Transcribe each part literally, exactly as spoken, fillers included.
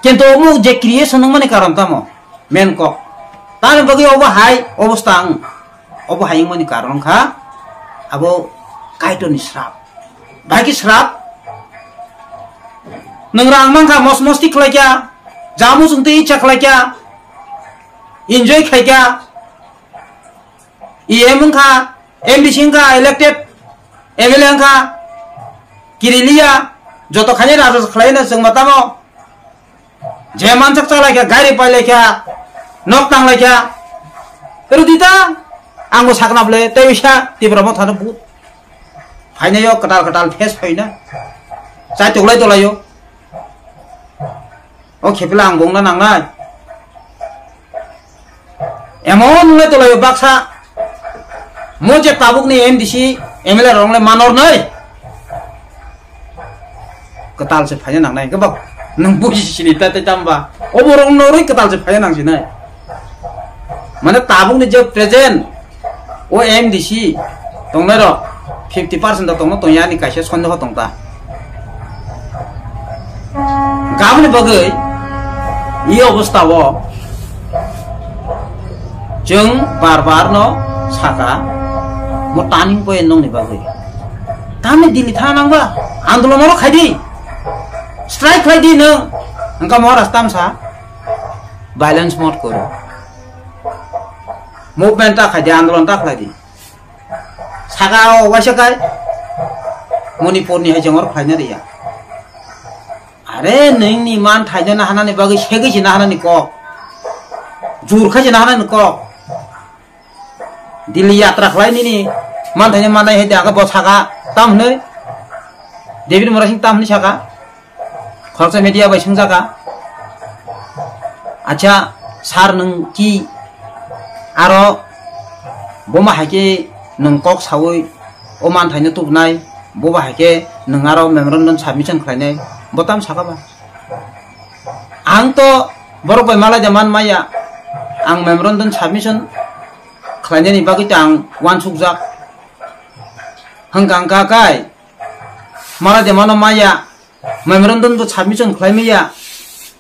Kintu omo je creation wngmani karon tamo? Main kok. Tamoni bagwi obo hai obostha wng. Obo hai wngmani karon wngkha abo Kaitorni srap. Bahai khe srap? Nwng rang mankha, mos mosti khlaikha, jamu chwng twi icha khlaikha, enjoy khlaikha, E M wngkha, M D C wngkha, elected M L A wngkha, kiriliya, joto khainai raja khlaino chwng matamo. Je mansak chalaikha, gari pailaikha, nok tanglaikha. Rudita, angbo sakna bole, tei bisa Tipra Mothano but. Phainayo kwtal kwtal face phaina. Chai toklai tolayo. O khepila ang bongna nangnai. Emon wngwi tolaio baksa. Mo je tabukni M D C, M L A rok le manor nai. Kwtal se phaina nangnai, hwnkhe ba nwng buji sini ta tei tamba. Obo rok norwi kwtal se phaina nang sinai. Mane tabukni je present, o M D C tongnai rok fifty percent da tongno tongya ani kaisa sondeho tongta. Gaboni bagwi e obostha o chwng bar bar no saka, mo turning point nongni bagwi. Tamni Delhi thana nangba, andolon oro khaidi, strike khlaidi nwng, wngkha Maharaj tamsa violence mod koro. Movement ta khaidi, andolon ta khlaidi. Saka o waisa kai Manipur ni hai jongor khlaina riya. Are nini man thaino nahanani bagwi segwi se nahanani kok. Jur khai se nahanani kok. Delhi yatra khlai nini man thaino manai hai de aga bo saka tam hwnwi. David Murasing tam hwnwi saka. Khoroksa media bai swngjaka, "Acha, sir, nwng ki aro boma hai khe nwng kok saui o manthaino tubunai, boba hai khe nwng aro memorandum submission khlainai?" Bo tam saka ba? Ang to borok bai malai da man maya, ang memorandum submission khlainani bagwi ta ang uansukjak. Hwnkha hwnkha kai, malai da mano maya, memorandum bo submission khlai maya,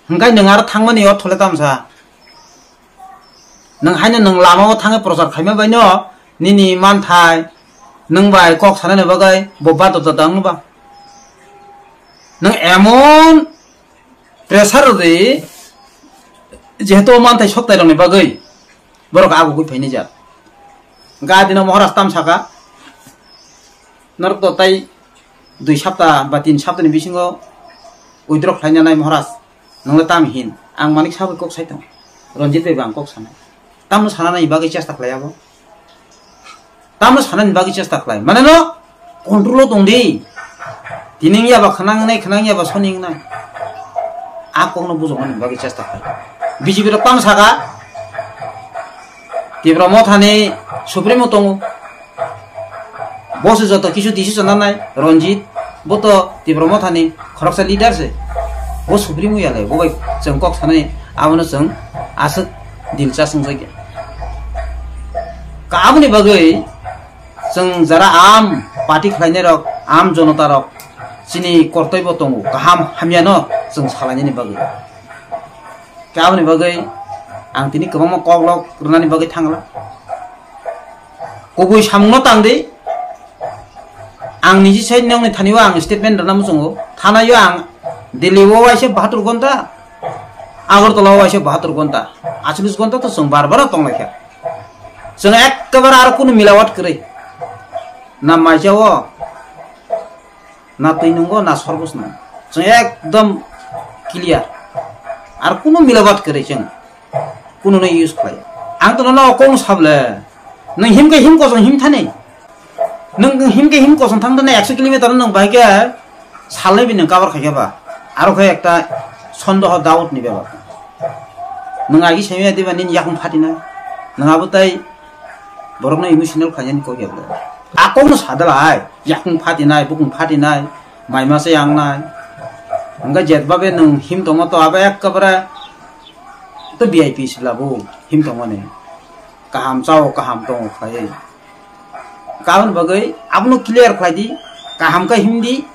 hwnkhe nwng aro thangmani ortho le tamsa. Nwng haino nwng lama o thangwi prochar khaima bai no nini manthai, nwng bai kok sanani bagwi bo badota wng ba. Nwng emon pressure rw di, jehetu o manthai soktai rokni bagwi borok agugwi phaini jak. Ga dino Maharaj tam saka, norok to tai dui sapta ba tin sapta ni bisingo withdraw khlaina nai Maharaj, nwngle tam hin, ang manik sabai kok sai tong, Ranjit bai bo ang kok sanai, tamno sanani bagwi chesta khlai abo, tamno sanani bagwi chesta khlai, mane no control o tong di, tini wngya ba khwnang wngnai, khwnang wngya ba soni wngnai, a kokno bujoknani bagwi chesta khlai, B J P rok tam saka, Tipra Mothani Supremo tongo. Bo se joto kisu decision nanai, Ranjit, bo to Tipra Mothani khoroksa leader se. Bo Supremo ya le, bo bai chwng kok sanai, abono chwng aswk dilcha swngjak ya. Ka aboni bagwi chwng jara am party khlainai rok, am jonota rok, chini kortoi bo tongo, kaham hamya no chwng salainani bagwi. Khe aboni bagwi ang tini kwbangma koklok rwnani bagwi thangla. Kubui samungno tang di. Ang niji sai nokni thani o ang statement rwna muchungo. Thana o ang Delhi o waisa bahatur gonta, Agartala o waisa bahatur gonta, achulis gonta to chwng bar bar tong lai kha. Chwng ekkebare aro kunu milawat kwrwi. Na maisa o na twi nungo, na sorbos nungo. Chwng ekdom clear. Ar kunu milabat kwrwi chwng. Kunu no use khlai. Ang to nono kong sable. Nwng him khe him kosong him thani. Nwng him khe him kosong thang thani ekso kilometer nwng bai khe salnai bini cover khai khe ba. Aro khe ekta sondoho doubt ni bebak. Nwng agi semi diba nini yakung phatina. Nwng abo tai Borokno emotional khainani kok ya bwle. A kokno sadalai, yakung phatinai, bukung phatinai, mai masa yangnai. Hwnkhe jet babe nwng him tongo to abo ekkabare to V I P sila bo him tongmani. Kaham chao, kaham tongo khlaiwi. Kaboni bagwi abono clear khlai di, kaham khe him di,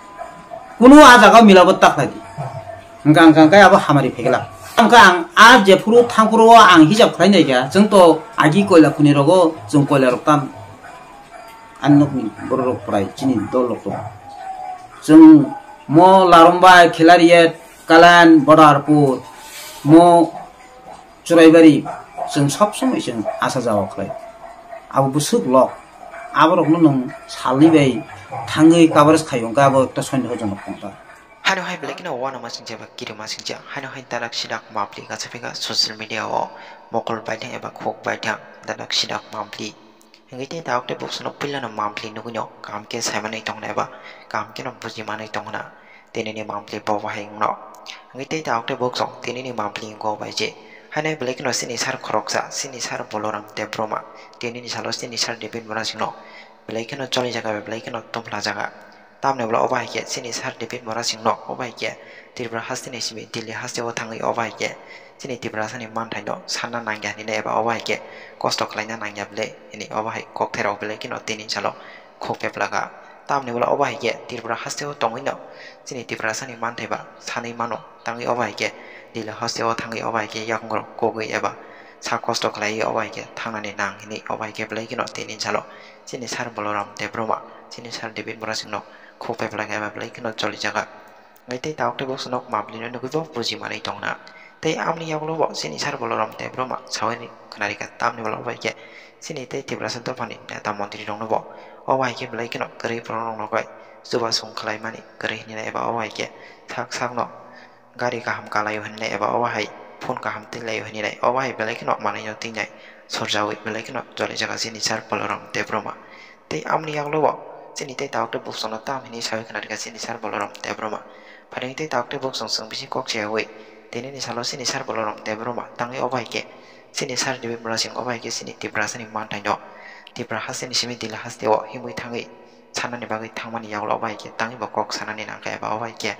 kunu a jaga milabot ta khlai di. Hwnkha hwnkha khe abo hamari phaikla. Hwnkha ang a jephuru thangphuru o ang hisab khlai naikha, chwng to agi koila khuni rogo chwng koila rok tam. Ani nokni borok rok prai chini dol rok tongo. Chwng mo Larumbai, Khilaria, Kalan, Bodarpur, mo Churaibari, chwng sob somoi chwng asa jaga khlai. Abo bwswk lok. Aborokno nwng salni bai thangwi coverage khai hwnkhe abo ekta sondehojonok tongkha. Hano hai belai kheno uanama singcha eba kirima singcha. Hano hai darak sidak mapli kacha phika social media o mokol baithang eba khuk baithang darak sidak mapli. Hingke tei tabuk tei buksuno puilano monthly nugwino kaham khe saimanwi tongna eba kaham kheno bujimanwi tongna tinini monthly bo bahai wngno. Hingke tei tabuk tei buksong tinini monthly wngkha bai je. Haino belai kheno chini sir khoroksa, chini sir Boloram Debbarma, tinini salo chini sir David Murasingno belai kheno cholijaga bai belai kheno tumlajaga. Tamni ulo obo hai khe chini sir David Murasingno obo hai khe Tripura hasteni simi Delhi hasteo thangwi obo hai khe chini Tiprasani manthaino sanna nangya hinwi eba obo hai khe kosto khlaina nangya bwle hinwi obo hai kokthairok belai kheno tini salo khuk peplaka. Tamni ulo obo hai khe Tripura hasteo tongwino chini Tiprasani manthaiba sanwi mano tangwi obo hai khe Delhi hasteo thangwi obo hai khe yakungrok kogwi eba sa kosto khlaiwi obo hai khe thangnani nang hinwi obo hai khe belai kheno tini salo chini sir Boloram Debbarma, chini sir David Murasingno khuk peplaka eba belai kheno cholijaga. Ngai tei tabuk tei buksuno monthly no nugwi bo buji manwi tongna. Tei amni yagulo bo chini sir Boloram Debbarma sawi khnarikha tamni ulo bai khe chini tei Tiprasa dophani neta montri rokno bo obo hai khe belai kheno kwrwi borok rokno bai chubachu khlaimani kwrwi hinwi eba obo hai khe sak sakno gari kaham kalaio hinwi eba obo hai phone kaham twilaio hinwi obo hai belai kheno manwi no twinai sorjawi belai kheno cholijaga chini sir Boloram Debbarma. Tei amoni yagulo bo chini tei tabuk tei buksongno tam hinwi sawi khna rwkha chini sir Boloram Debbarma. Phaidi tei tabuk tei buksong chwng bisi kok sayawi tinini salo chini sir Boloram Debbarma tangwi obo hai khe chini sir David Murasing obo hai khe chini Tiprasani manthaino Tipra hasteni simi Delhi hasteo himwi thangwi sanani bagwi thangmani yagulo obo hai khe tangwi bo kok sanani nangkha eba obo hai khe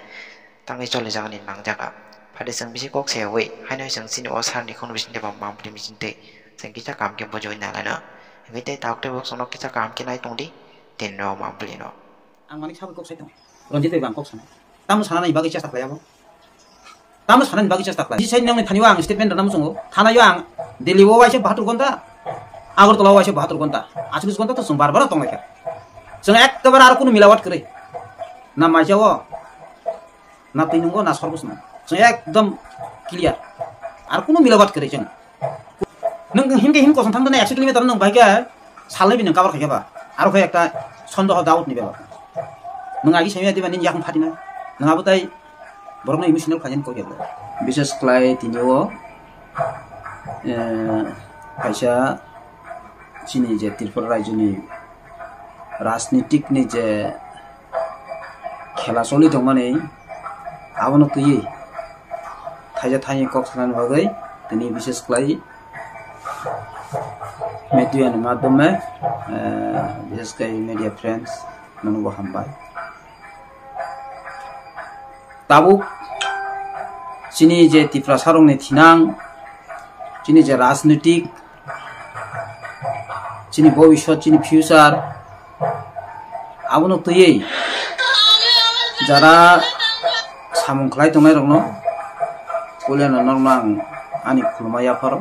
tangwi cholijaknani nangjakha. Phaidi chwng bisi kok sayawi haino chwng chini o sir ni khorang bisingtwi ba monthly bisingtwi chwng kisa kaham khe bujiwi nalaina. Hingke tei tabuk tei buksongno kisa kaham khe nai tongdi, tini rw monthly no. Ang manik sabai kok sai tongo. Ranjit bai bo ang kok sanai. Tamo sanani bagwi chesta khlai abo. Tamo sanani bagwi chesta khlai. Jisai nangni thani o ang statement rwna muchungo. Thana o ang Delhi o waisa bahatur ghonta, Agartala o waisa bahatur ghonta, achwlwis ghonta to chwng bar bar tonglaikha. Chwng ekdobare aro kunu milawat kwrwi. Na maisa o, na twi nungo, na sorgo swngo. Chwng ekdom clear. Ar kunu milawat kwrwi chwng. Nwng himkhe him kosong thangdana ekso kilometer nwng bahai khe salnwi bini cover khaikhe ba. Aro khe ekta sondoho doubt ni bebak. Nwng agi sami adiba nini yakung phatina. Nwng abo tai borokno emotional khlaina kok ya. Bishes khlai tini o, eh, kaisa chini je Tripura rajyoni rajnitik ni je khela choli tongmani, abono twiwi thaisa thaini kok sanani bagwi tini bishes khlai media ni madhyome, eh, bishes khlai media friends, nono bo hambai. Tabuk chini je Tiprasa rokni thinang, chini je rajnitik, chini bobiswt, chini future, abono twiwi jara samung khlai tongnai rokno puilano norokno ang ani khulumma yapharo.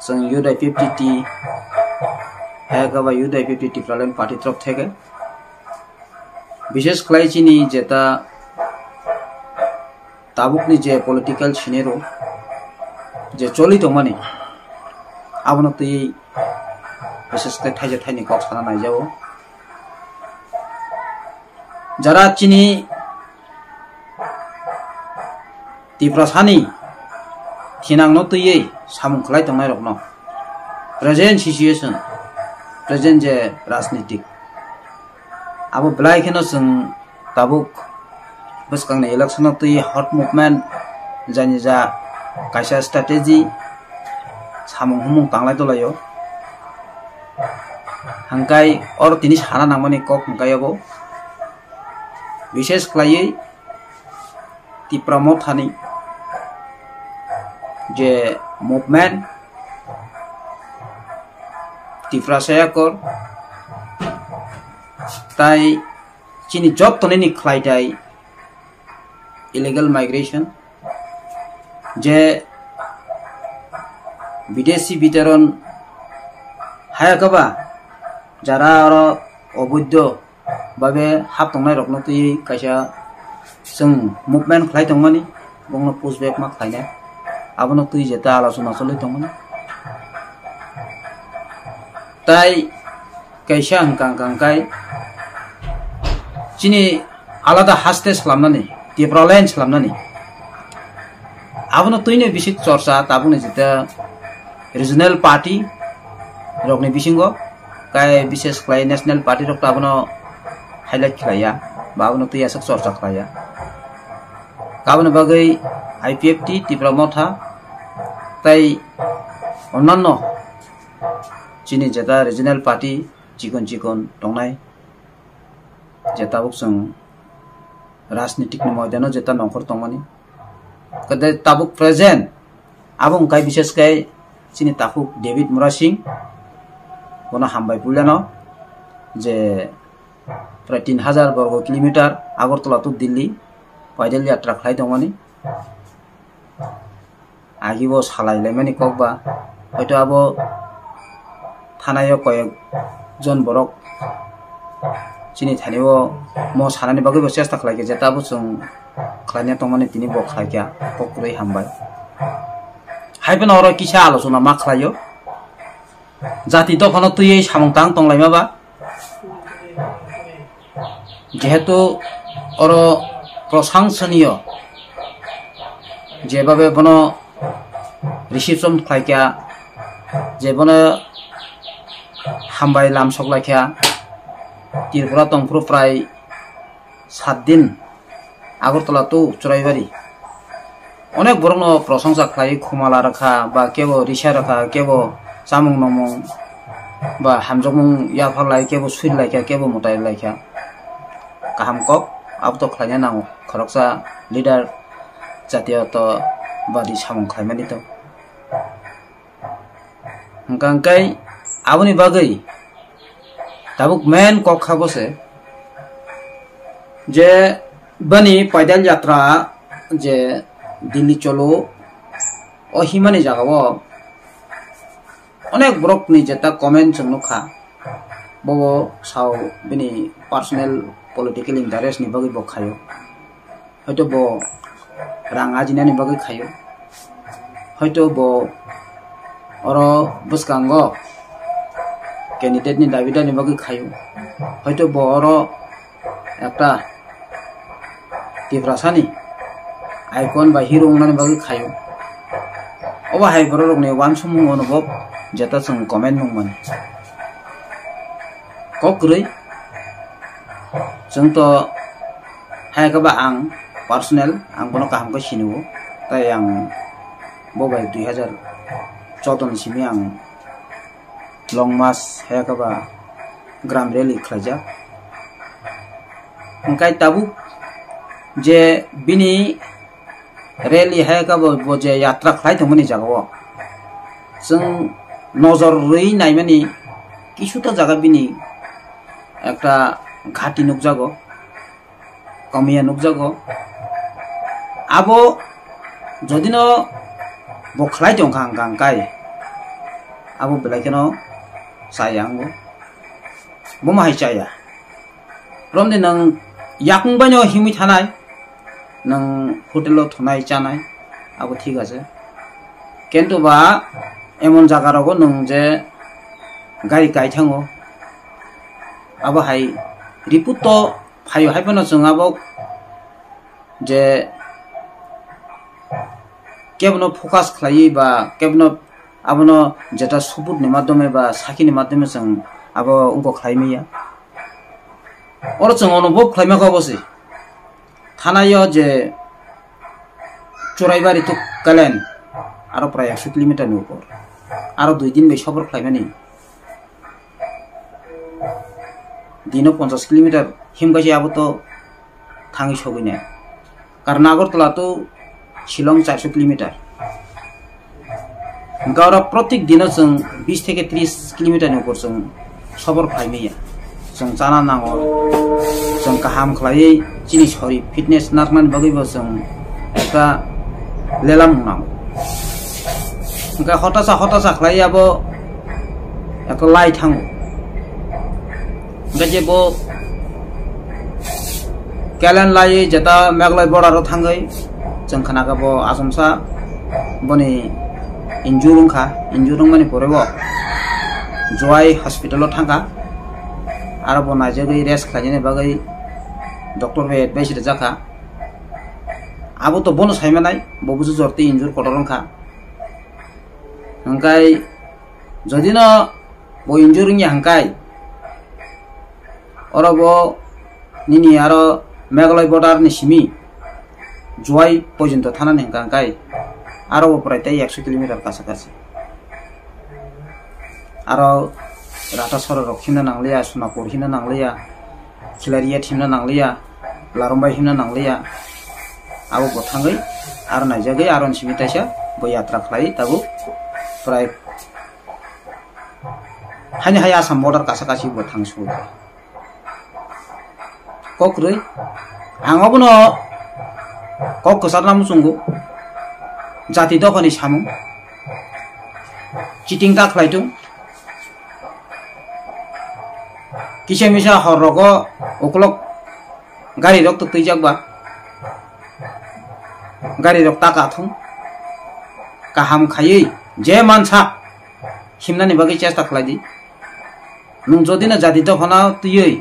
Chwng U D I P F T T, hai khe ba U D I P F T Tipraland Party torop theke. Bishes khlai chini jeta tabukni je political scenario je choli tongmani, abono twi bishes khlai thaisa thaini kok sana naijago. Jara chini Tiprasani thinangno twiwi samung khlai tongnairokno, present situation, present je rajnitik, abo belai kheno chwng tabuk bwskangni election-o twi hot movement, jani ja kaisa strategy samung humung tanglai tonglaio. Hangkai oro tini sana nangmani kok hwnkhe abo, bishes khlaiwi Tipra Mothani je movement, Tiprasa Accord, tai chini jottoni ni khlai tai illegal migration, je bidesi bitoron hayakaba jara oro oboidho babe hap tongnai rokno twi kaisa chwng movement khlai tongmani, bongno push back ma khlainai, abono twi jeta alochona choli tongmani. Tai kaisa hwnkha hwnkha hwnkhe chini alada haste slamnani, Tipraland slamnani. Abono twino bisik chorcha tabukni jeta regional party rokni bisingo, kai bises khlai national party rok to abono highlight khlaiya, ba abono twi aswk chorcha khlaiya. Aboni bagwi I P F T, Tipra Motha, tai onnanno chini jeta regional party chikon chikon tongnai, je tabuk chwng rajnitik ni moidano jeta nongkhor tongmani. Kede tabuk present abo wngkha bises khe chini takhuk David Murasing, bono hambai puilano je prai tin hajar borgo kilometer Agartala to Delhi paidal yatra khlai tongmani. Agi bo salai laimani kok ba, hoito abo thanai o koyek jon borok chini thani o mo sanani bagwi bo chesta khlai khe, jeta bo chwng khlaina tongmani tini bo khlai kha, kok kwrwi hambai. Hai phano oro kisa alochona ma khlai o, jati dophano twiwi samung tang tong laima ba. Jehetu oro proshangsoneyo jebabe bono reception khlaikha, je bono hambai lamsok laikha, Tripura tongphuru prai sat din Agartala to Churaibari. Onek borokno prosongsa khlai, khumala rwkha, ba kebo risa rwkha, kebo chamung nongmung ba hamjakmung yapharlai, kebo sui laikha, kebo mwtai laikha. Kaham kok, abo to khlaina nango, khoroksa leader jatiyoto badi samung khlaimani to. Hwnkha hwnkhe aboni bagwi tabuk main kok kha bo se je bani paidal yatra je Delhi cholo o himani jagao onek borokni jeta comment chwng nukha, bobo sao bini personal political interest ni bagwi bo khaio. Hoito bo rang ajinani bagwi khaio, hoito bo oro bwskango candidate ni dabi dani bagwi khaio, hoito bo oro ekta Tiprasani icon ba hero wngnani bagwi khaio. Obo hai borok rokni uansukmung ono bo jeta chwng comment nukmani. Kok kwrwi. Chwng to hai khe ba ang personal, ang bono kaham khe sini o. Tai ang bo bai dui hajar choudo ni simi ang long march hai khe ba gram rally khlaijak. Hwnkhe tabuk je bini rally hai khe bo, bo je yatra khlai tongmani jagao chwng nojor rwi naimani kisuta jaga bini ekta ghati nukjago, kamiya nukjago. Abo jodino bo khlai tongkha hwnkha hwnkhe abo belai kheno chaya wngo. Bomo hai chaya. Romdi nwng yakung baino himwi thanai, nwng hotel o thunai chanai, abo thik ase. Kintu ba emon jaga rogo nwng je gari kai thango, abo hai report to phaio, hai phano chwng abo je kebono focus khlaiwi ba kebono abono jeta support ni madhyome ba sakhi ni madhyome chwng abo wngkok khlai maya. Oro chwng ono bo khlaima kha obo se. Thanaio je Churaibari to Kalen aro prai ekso kilometer ni upor. Aro dui din bai sofor khlaimani. Dino ponchash kilometer himkha se abo to thangwi sogwi nai. Karon Agartala to Shillong charso kilometer. Hwnkhe oro protik dino chwng bis theke tris kilometer ni upor chwng sofor khlai maya. Chwng chana nango, chwng kaham khlaiwi chini sori fitness narwknani bagwibo chwng ekta lelamung nango. Hwnkhe hotasa hotasa khlaiwi abo ekta lai thango. Hwnkhe je bo kelen laiwi jeta Meghalaya border o thangwi chwng khnakha bo achomsa boni injure wngkha, injure wngmani pore bo Jowai hospital o thangkha. Aro bo naijagwi rest khlainani bagwi doctor bai advice rijak kha. Abo to bono saimanai, bo busu jorti injure kotor wngkha. Hwnkhe jodi no bo injure wngya hwnkhe oro bo nini aro Meghalaya border ni simi Jowai porjonto thanani hwnkha hwnkhe aro bo prai tei ekso kilometer kacha kachi. Aro Rata Sora rok himna nangliya, Sonapur himna nangliya, Khilaria himna nangliya, Larumbai himna nangliya. Abo bo thangwi aro naijagwi aro simi taisa bo yatra khlai tabuk prai haini hai Assam border kacha kachi bo thang sui. Kok kwrwi. Ang obono kok kwcharna muchungo. Jati dophani samung. Cheating ta khlai tung. Kisa misa hor rogo ukulok gari rok twtwijak ba. Gari rok ta kathung. Kaham khaiwi je mansa himnani bagwi chesta khlai di. Nwng jodi no jati dophano twiwi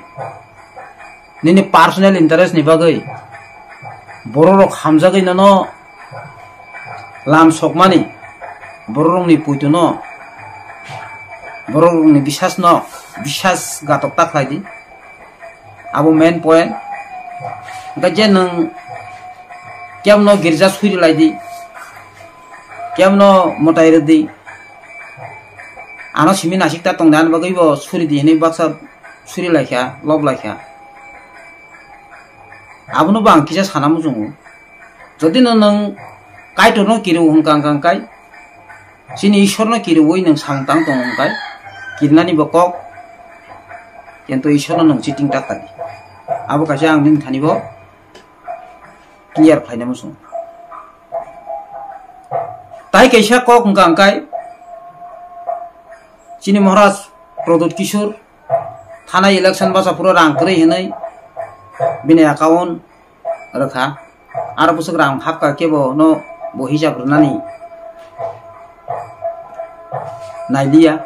nini personal interest ni bagwi borok rok hamjagwi nono lam sokmani, borok rokni puituno, borok rokni bisas no bisas gatok ta khlai di. Abo main point. Hwnkhe je nwng kemno girja suri lai di, kemno mwtai rw di, ano simi nasik ta tong di, ani bagwi bo suri di hinwi baksa suri lai kha, lob lai kha. Abono bo ang kisa sana muchungo. Jodi no nwng Kaitorno kiriwo hwnkha hwnkha hwnkhe, chini Ishwarno kiriwi nwng sang tang tongo hwnkhe, kirinani bo kok, kintu Ishwarno nwng cheating ta khlai di. Abo kaisa ang nini thani bo clear khlaina muchungo. Tai kaisa kok hwnkha hwnkhe, chini Maharaj Pradyut Kishore thanai election bacha phuru rang kwrwi hinwi bini account rwkha. Aro bwswk rang hapkha kebo no bo hisab rwnani nailiya.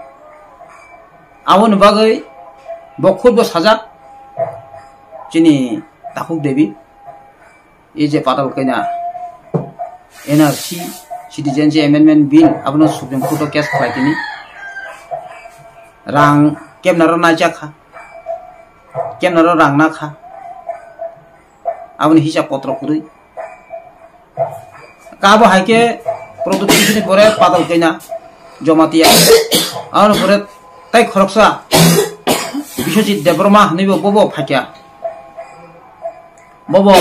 Aboni bagwi bo khud bo sajak chini Takhuk Devi. E je Patal Kanya N R C, Citizenship Amendment Bill, abono Supreme Court o case khlai tini. Rang kemnaro naijak kha, kemnaro rang na kha, aboni hisab potro kwrwi. Kabo hai khe Pradyut Kishoreni pore Patal Kanya Jamatia, aboni pore tei khoroksa Biswajit Debbarma hinwi bo, bobo phaikha. Bobo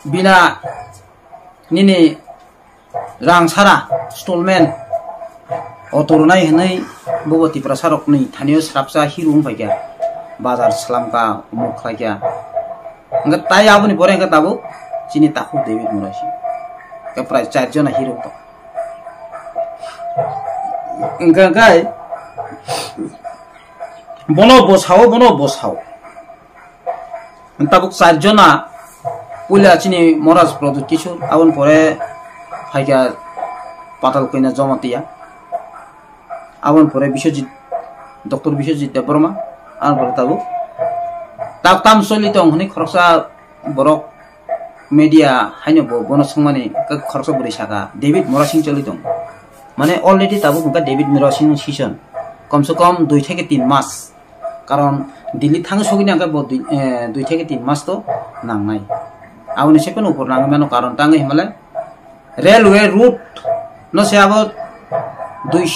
bina nini rang sara, stolmen, auto rwnai hinwi bobo Tiprasa rokni thanio srapsa hero wng paikha, bazar slamkha, umuk khlaikha. Hwnkhe tai aboni pore hwnkhe tabuk chini Takhuk David Murasi. Hwnkhe prai char jona hero wng tong. Hwnkhe, hwnkhe bono bosao, bono bosao. Tabuk char jona, puila chini Maharaj Pradyut Kishore, aboni pore phaikha Patal Kanya Jamatia, aboni pore Biswajit, Doctor Biswajit Debbarma, aboni pore tabuk tak tam choli tong hwnwi khoroksa borok media haino bo bono swngmani khoroksa bwrwi saka David Murasing choli tong. Mane already tabuk hwnkha David Murasing season, komse kom dui theke tin mas. Karon Delhi thang sogini hwnkhe bo dui, eh, dui theke tin mas to nangnai. Aboni se phano upor nangwi mano, karon tangwi himale railway route no se abo dui,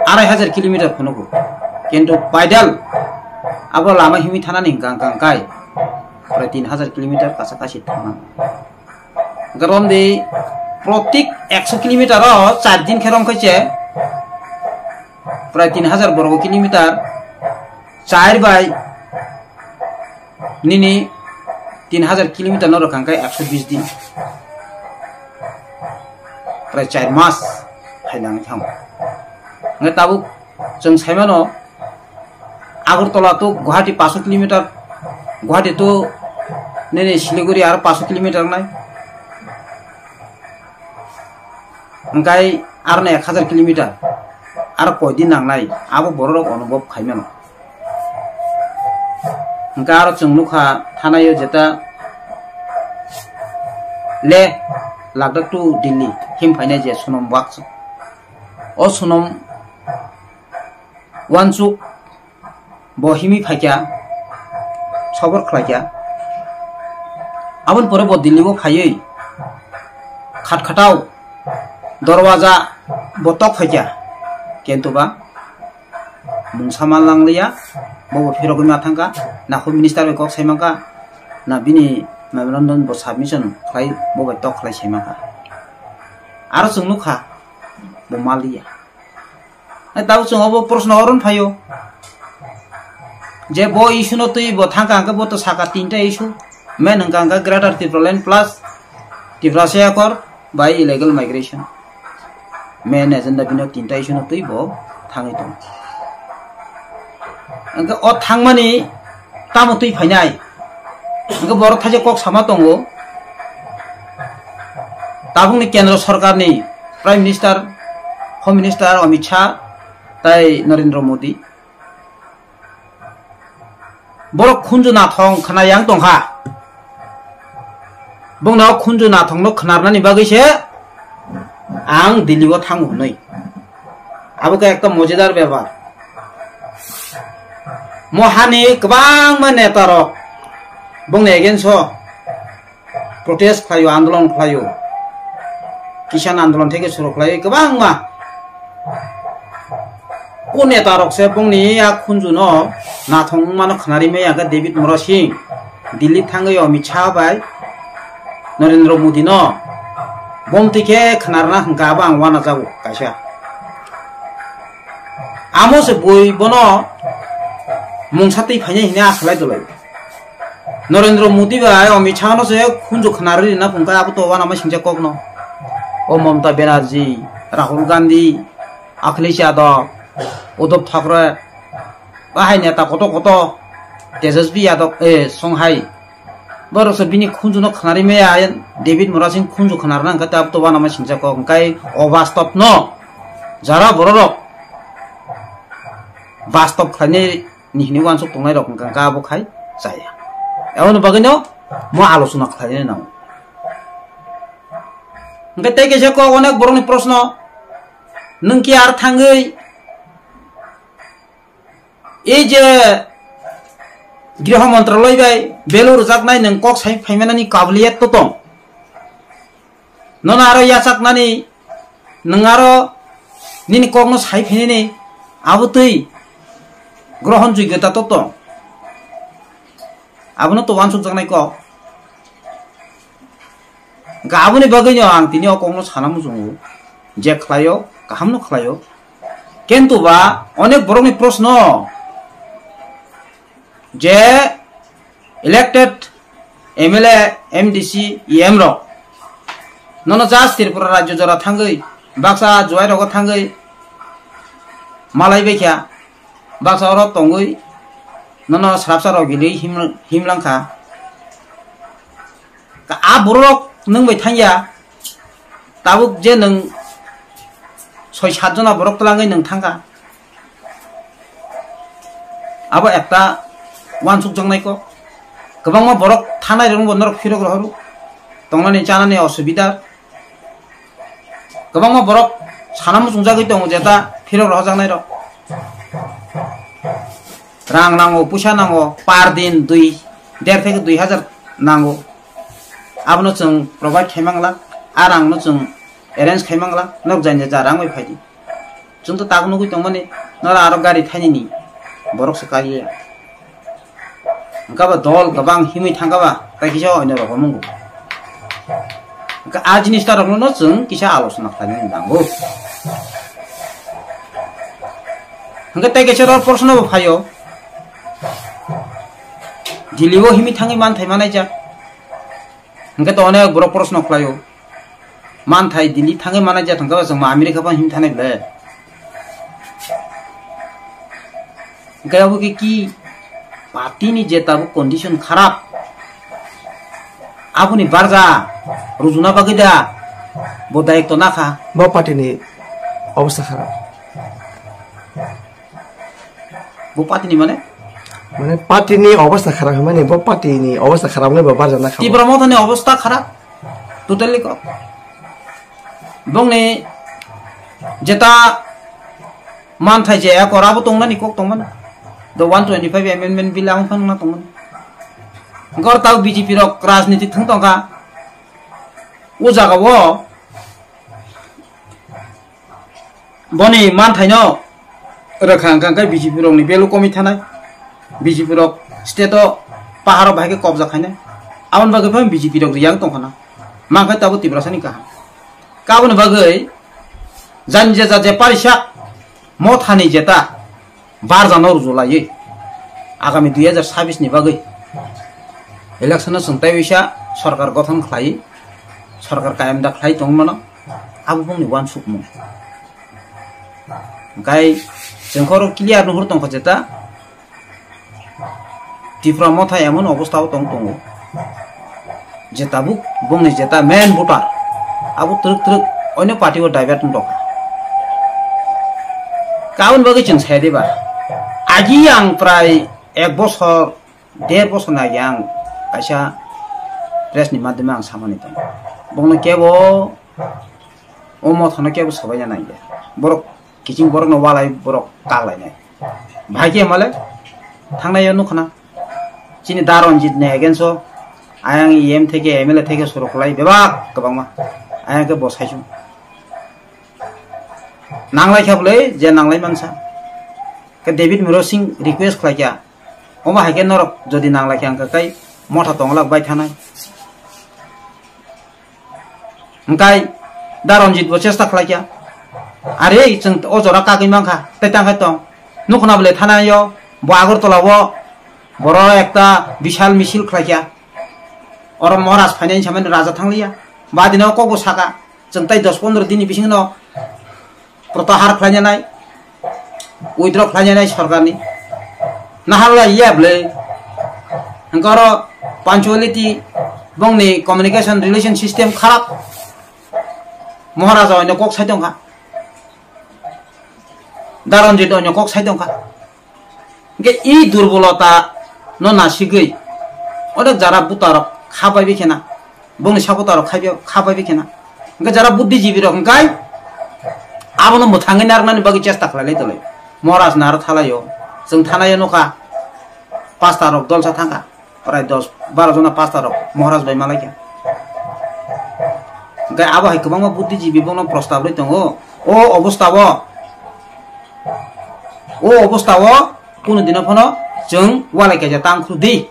arai hajar kilometer phunukgo. Kintu paidal abo lama himwi thanani hwnkha hwnkha hwnkhe prai tin hajar kilometer kacha kachi thangna. Hwnkhe romdi protik ekso kilometer o char din khe romkhe se prai tin hajar borgo kilometer, char bai nini tin hajar kilometer no rwkha hwnkhe ekso bis din, prai char mas hai nangwi thango. Hwnkhe tabuk chwng saimano, Agartala to Guwahati paso kilometer, Guwahati to nini Siliguri aro paso kilometer nai. Hwnkhe aro no ek hajar kilometer, aro koi din nangnai, abo borok rok onobhob khai mano. Hwnkhe aro chwng nukha thanaio jeta le Ladakh to Delhi him phainai je sonom wakchwk. O sonom wansuk bo himwi phaikha, sobor khlaikha. Aboni pore bo Delhi o phaiwi khat khatao dorwaja bo tok phaikha. Kintu ba mungsa ma langliya, bo bo phirogwi ma thangkha, na home minister bai kok sai mankha, na bini memorandum bo submission khlai, bo bai tok khlai sai mankha. Aro chwng nukha, bo maliya. Ai, tabuk chwng obo proshno oron phaio. Je bo issue no twi bo thangkha hwnkhe bo to saka tinta issue. Main hwnkha hwnkha Greater Tipraland plus Tiprasa Accord bai illegal migration. Main agenda bino tinta issue no twi bo thangwi tongo. Hwnkhe o thangmani tamo twi phainai? Hwnkhe borok thaisa kok sama tongo. Tabukni Kendra Sorkarni Prime Minister, Home Minister Amit Shah tai Narendra Modi. Borok khunju nathong khna yang tongkha. Bongno khunju nathongno khnarnani bagwi se ang Delhi o thango hwnwi. Abo khe ekta mojidar bepar. Mohani kwbangma neta rok bongni against o protest khlaio, andolon khlaio, kisan andolon theke suru khlaio, kwbangma. O neta rok se bongni a khunju no nathong wngmano khnari maya khe David Mura Singh Delhi thangwi Amit Shah bai Narendra Modi no bomtwi khe khnarna hwnkha abo ang uanajago kaisa. Amo se bui bono mungsa twi phainai hwnwi asa lai dolai. Narendra Modi bai Amit Shah no se khunju khnarwi rina phungkha abo to uanama singcha kokno. O Mamata Banerjee, Rahul Gandhi, Akhilesh Yadav, Uddhav Thackeray, bahai neta koto koto, Tejasvi Yadav, eh, Songhai. Borok se bini khunju no khnari maya, David Mura Singh khunju khnarna hwnkha abo to uanama singcha kok hwnkhe o bastop no jara borok rok bastop khlainai ni hwnwi uansuk tongnai rok hwnkha hwnkhe abo khai chaya. Aboni bagwino mo alochona khlainai nango. Hwnkhe tei kaisa kok onek borokni proshno, nwng ki ar thangwi ei je Griho Montraloi bai belu rwjaknai nwng kok sai phaimanani kabiliyat to tong? Nono aro yachaknani, nwng aro nini kokno sai phinini abo twi grohon joigota to tong? Abono to uansukjaknai kok. Hwnkhe aboni bagwino ang tini o kokno sana muchungo, je khlaio, kahamno khlaio. Kintu ba onek borokni proshno je elected M L A, M D C, E M rok nono just Tripura rajyo jora thangwi, baksa juai rogo thangwi malai baikha, baksa oro tongwi nono srapsa rok gili him-, himlangkha. Ka-, a borok nwng bai thangya, tabuk je nwng soi sat jona borok twlangwi nwng thangkha. Abo ekta uansukjaknai kok. Kwbangma borok thanai rokno bo norok phirok rohoro. Tongnani chanani osubida. Kwbangma borok sana muchungjagwi tongo jeta phirok rohojaknai rok. Rang nango, puisa nango, par din dui, der theke dui hajar nango. Abono chwng provide khai mangla, a rangno chwng arrange khai mangla, nok jani ja rang bai phaidi. Chwng to tak nugwi tongmani, nora aro gari thainini borok se kaliya. Hwnkhe ba dol kwbang himwi thangkha ba, tai kisa oino rok mungo. Hwnkhe a jinis ta rokno chwng kisa alochona khlainani nango. Hwnkhe tei kaisa oro proshno bo phaio. Delhi o himwi thangwi manthai manaijak. Hwnkhe to onek borok proshno khlaio. Manthai Delhi thangwi manaijak hwnkhe bo chwngma America phano himwi thanai ble. Hwnkhe abo khe ki party ni je tabuk condition kharap. Aboni barja rujuna bagwi da bo dayikto nakha. Bo party ni obostha kharap. Bo party ni mane? Mane party ni obostha kharap hwnmani, bo party ni obostha kharap wngwi bo barja nakha. Tipra Motha ni obostha kharap. Totally kok. Bongni jeta manthai je ekor abo tongmani kok tongmani. The one twenty-five amendment bill ang phang na tongmani. Gor tau B J P rok rajniti thung tongkha. O jaga o boni manthaino rwkha hwnkha hwnkhe B J P rokni value komwi thanai. B J P rok state o paharo bahai khe kobja khainai. Aboni bagwi phano B J P rok riyang tongkhana. Mankhe tabuk Tiprasani kaham. Kaboni bagwi jani jeta je parisa Mothani jeta barjano rujulaiwi agami dui hajar sabis ni bagwi election o chwng tei uisa sorkar gothon khlai, sorkar kayam da khlai tongmano, abo bongni uansukmung. Hwnkhe chwng khoro clear nuhur tongkha jeta Tipra Motha emon obostha o tong tongo je tabuk bongni jeta main voter abo twrwk twrwk onyo party o divert wng tongkha. Kaboni bagwi chwng saya diba? Agi ang prai ek bosor, der bosor ni agi ang kaisa press ni madhyome ang samani tongo. Bongno kebo o Mothano kebo sobaina nangya. Borok kiching borokno walai borok kaklainai. Bahai khe male thangnai o nukhana. Chini Da Ranjit ni against o ayang E M theke M L A theke suru khlai bebak kwbangma. Ayang khe bo saichung. Nanglai kha bwle je nanglai mansa. Khe David Murasing request khlai kha. Omo hai khe norok jodi nanglai kha hwnkha kai Motha tonglak bai thanai. Hwnkhe Da Ranjit bo chesta khlai kha. Are chwng o jora kagwi mankha, tei tang khai tong. Nukhna bwle thana yo, bo Agartala o, boro ekta bishal misil khlai kha. Oro Maharaj phainai hinsamani raja thangliya. Badino kok bo saka, chwng tei dos pondro dini bisingno Protahar khlainanai, withdraw khlainanai sorkarni. Naharla iya bwle. Hwnkhe oro punctuality, bongni communication relation system kharap. Maharaja oino kok sai tongkha. Daranjit oino kok sai tongkha. Hwnkhe i durbolota no nasigwi onek jara buta rok kha bai bi khena, bongni supporter rok kha bai bi khena. Hwnkhe jara buddhijibi rok hwnkhe abono mwthangwi narwknani bagwi chesta khlai lai tonglaio. Maharaj naro thalaio, chwng thanaio nokha, pasta rok dolsa thangkha, prai dos baro jona pasta rok Maharaj bai malaikha. Hwnkhe abo hai kwbangma buddhijibi bono prostab rwi tongo. O obostha o O obostha o kunu dino phano chwng walai kaisa tang khru di,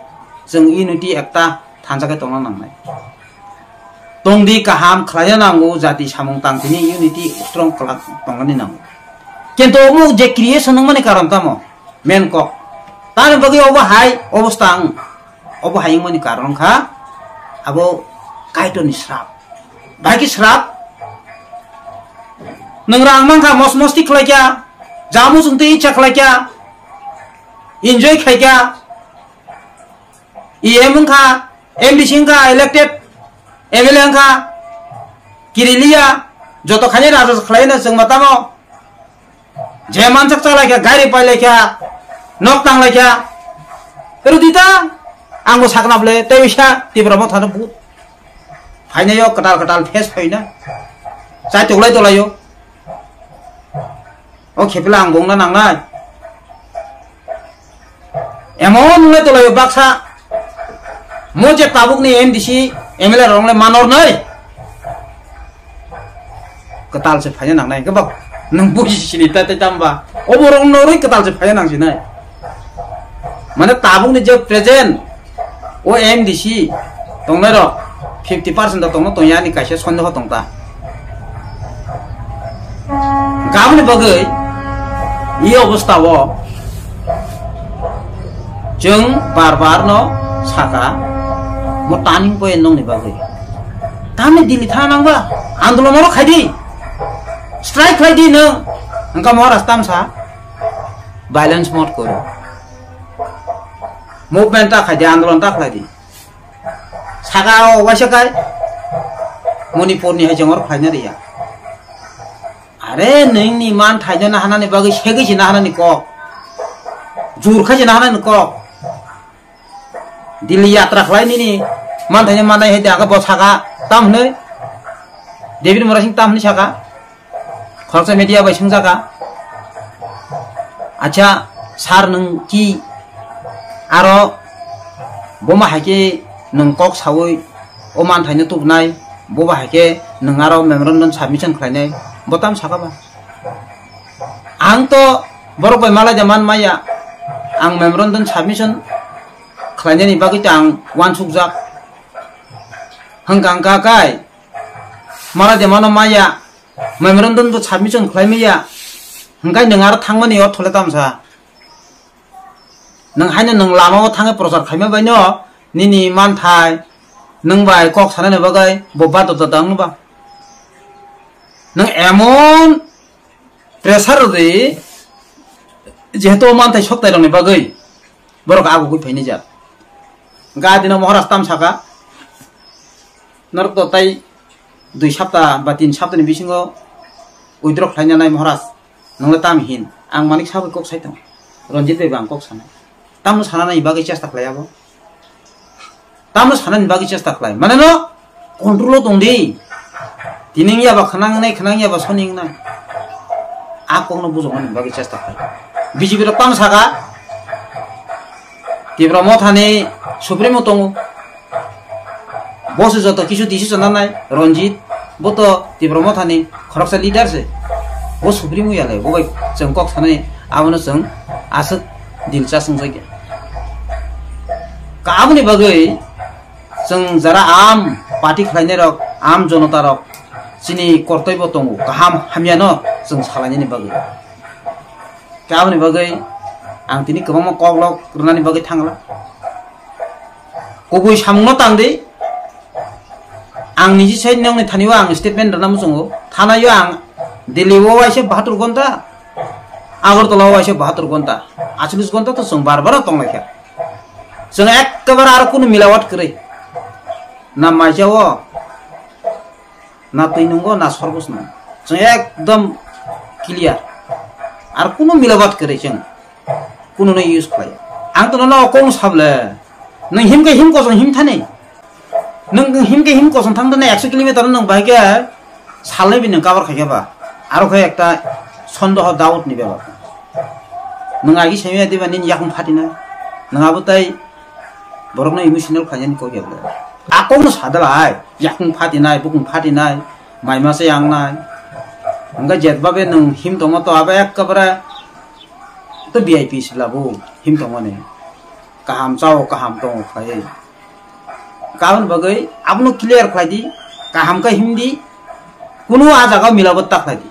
chwng unity ekta thansa khe tongna nangnai. Tong di kaham khlaina nango, jati samung tang tini unity strong khlak tongnani nango. Kintu omo je creation wngmani karon tamo main kok. Tamoni bagwi obo hai obostha wng, obo hai wngmani karon wngkha abo Kaitorni srap. Bahai khe srap. Nwng rang mankha, mos mosti khlaikha, jamu chwng twi icha khlaikha, enjoy khaikha, E M wngkha, M D C wngkha, elected M L A wngkha, kiriliya, joto khainai raja khlaina chwng ma tamo. Je mansak chalaikha, gari pailaikha, nok tanglaikha. Rudi ta, ang bo sakna bole, tei bisa Tipra Mothano but. Phainayo kwtal kwtal face phaina. Chai toklai tolaio. O khepila ang bongna nangnai. Emon wngwi tonglaio baksa, mo je tabukni M D C, M L A rok wngwi manor nai. Kwtal se phaina nangnai, hwnkhe ba nwng buji sini ta, ta, tamba. Obo rok norwi kwtal se phaina nang sinai. Mane tabukni je present, o M D C tongnai rok fifty percent da tongno tongya ani kaisa sondeho tongta. Gaboni bagwi I obostha o chwng bar bar no saka, mo turning point nokni bagwi. Tamni Delhi thana nangba, andolon oro khaidi, strike khlaidi nwng, hwnkha Maharaj tamsa violence mode koro. Movement ta khaidi, andolon ta khlaidi. Saka o waisa kai Manipur ni hai jongor khlaina riya. Are nini man thaino nahanani bagwi segwi se nahanani kok. Jur khai se nahanani kok. Delhi yatra khlai nini man thaino manai hai de aga bo saka tam hwnwi. David Murasing tam hwnwi saka. Khoroksa media bai swngjaka, "Acha, sir, nwng ki aro boma hai khe nwng kok saui o manthaino tubunai, boba hai khe nwng aro memorandum submission khlainai, bo tamo saka ba?" Ang to borok bai malai da man maya, ang memorandum submission khlainani bagwi ta ang uansukjak. Hwnkha hwnkha kai malai da mano maya, memorandum bo submission khlai maya, hwnkhe nwng aro thangmani ortho le tamsa. Nwng haino nwng lama o thangwi prochar khaima bai no nini manthai nwng bai kok sanani bagwi bo badota dang ba. Nwng emon pressure rw di, jehetu o manthai soktai rokni bagwi borok agugwi phaini jak. Ga dino Maharaj tam saka, norok to tai dui sapta ba tin sapta ni bisingo withdraw khlaina nai Maharaj, nwngle tam hin? Ang Manik Saha bai kok sai tongo, Ranjit bai bo ang kok sanai. Tamno sanani bagwi chesta khlai abo? Tamno sanani bagwi chesta khlai? Mane no control o tong di. Tini wngya ba khwnang wngnai, khwnang wngya ba soni wngnai. A kokno bujoknani bagwi chesta khlai. B J P rok tamo saka, Tipra Mothani Supremo tongo. Bo se joto kisu decision nanai, Ranjit, bo to Tipra Mothani khoroksa leader se. Bo Supremo ya le, bo bai chwng kok sanai, abono chwng aswk dilchas wngjakya. Ka aboni bagwi chwng jara am party khlainai rok, am jonota rok, chini kortoi bo tongo, kaham hamya no chwng salainani bagwi. Khe aboni bagwi ang tini kwbangma koklok rwnani bagwi thangla. Kubui samungno tang di. Ang niji sai nokni thani o ang statement rwna muchungo. Thana o ang Delhi o waisa bahatur gonta, Agartala o waisa bahatur gonta, achulis gonta to chwng bar bar tong lai kha. Chwng ekkebare aro kunu milawat kwrwi. Na maisa o, na twi nungo, na sorbos nungo. Chwng ekdom clear. Ar kunu milabat kwrwi chwng. Kunu no use khlai. Ang to nono kong sable. Nwng him khe him kosong him thani. Nwng him khe him kosong thang thani ekso kilometer nwng bai khe salnwi bini cover khai khe ba. Aro khe ekta sondoho doubt ni bebak. Nwng agi semi diba nini yakung phatina. Nwng abo tai borokno emotional khlainani kok ya bwle. A kokno sadalai, yakung phatinai, bukung phatinai, mai masa yangnai. Hwnkhe jetbabe nwng him tongo to abo ekkabare to V I P sila bo him tongmani. Kaham chao, kaham tongo khlaiwi. Kaboni bagwi abono clear khlai di, kaham khe him di, kunu a jaga milabo ta khlai di.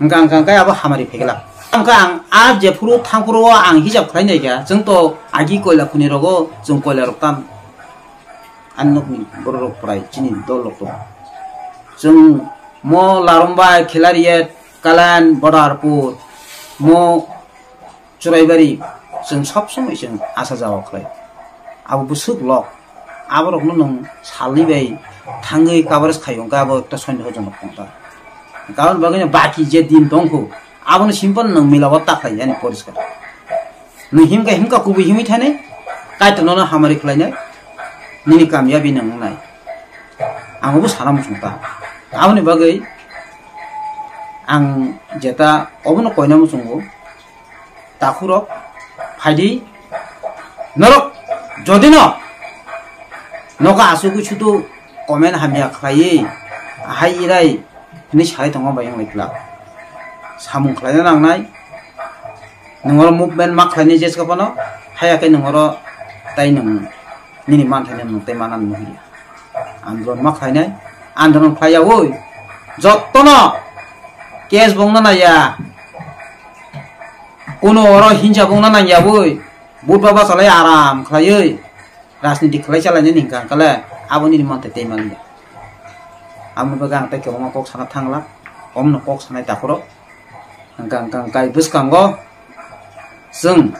Hwnkha hwnkha khe abo hamari phaikla. Hwnkha ang a jephuru thangphuru o ang hisab khlai nai kha, chwng to agi koila khuni rogo chwng koila rok tam. Ani nokni borok rok prai chini dol rok tongo. Chwng mo Larumbai, Khilariat, Kalan, Bodarpur, mo Churaibari, chwng sob somoi chwng asa jaga khlai. Abo bwswk lok. Aborokno nwng salni bai thangwi coverage khai hwnkhe abo ekta soindoho jonok tongkha. Karon bagwino baki je din tongkhu, abono simple nwng milabo ta khlai yani poriskar. Nwng himkha himkha kubui himwi thani, Kaitorno no hamari khlainai, nini kamyabi nwng wngnai. Ang obo sana muchungkha. Aboni bagwi ang jeta obono koina muchungo. Takhurok, phaidi, norok jodi no noka asugwi sudu comment hamya khlaiwi, ahai irai hinwi sai tongo bai wng lai glak. Samung khlaina nangnai, nwng oro movement ma khlainai jeska phano, haya khe nwng oro tai nwng nini manthaino nwng tei manani nukliya. Andolon ma khlainai, andolon khlaiyaui jottono case bongna naiya. Kuno oro hinsa bongna nangyabwi, but ba bachalai aram khlaiwi rajniti khlai chalainani hwnkha kale, abo nini mantwi tei manya. Aboni bagwi ang tei kwbangma kok sana thangla, omno kok sanai takhoro. Hwnkha hwnkha kai bwskango chwng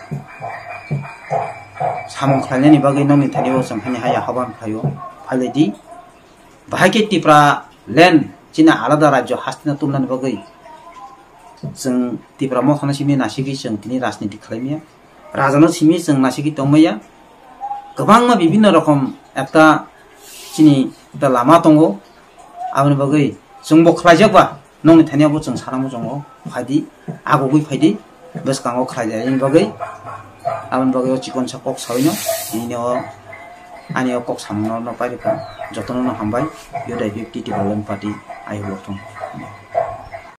samung khlainani bagwi nokni thani o chwng hani haya hoban khlaio, phailai di. Bahai khe Tipra land chini alada rajyo hastino tulnani bagwi chwng Tipra mothano simi nasigwi chwng tini rajniti khlaimaya. Rajano simi chwng nasigwi tongmaya. Kwbangma bibinno rokom ekta chini ekta lama tongo. Aboni bagwi chwngbo khlaijakba nokni thani abo chwng sana muchungo phaidi, agugwi phaidi. Bwskango khlai jani bagwi, aboni bagwi o chikon sa kok sawi no, nini o ani o kok samung no pairikha. Jotono no hambai. Yodai fifty Development Party, I welcome.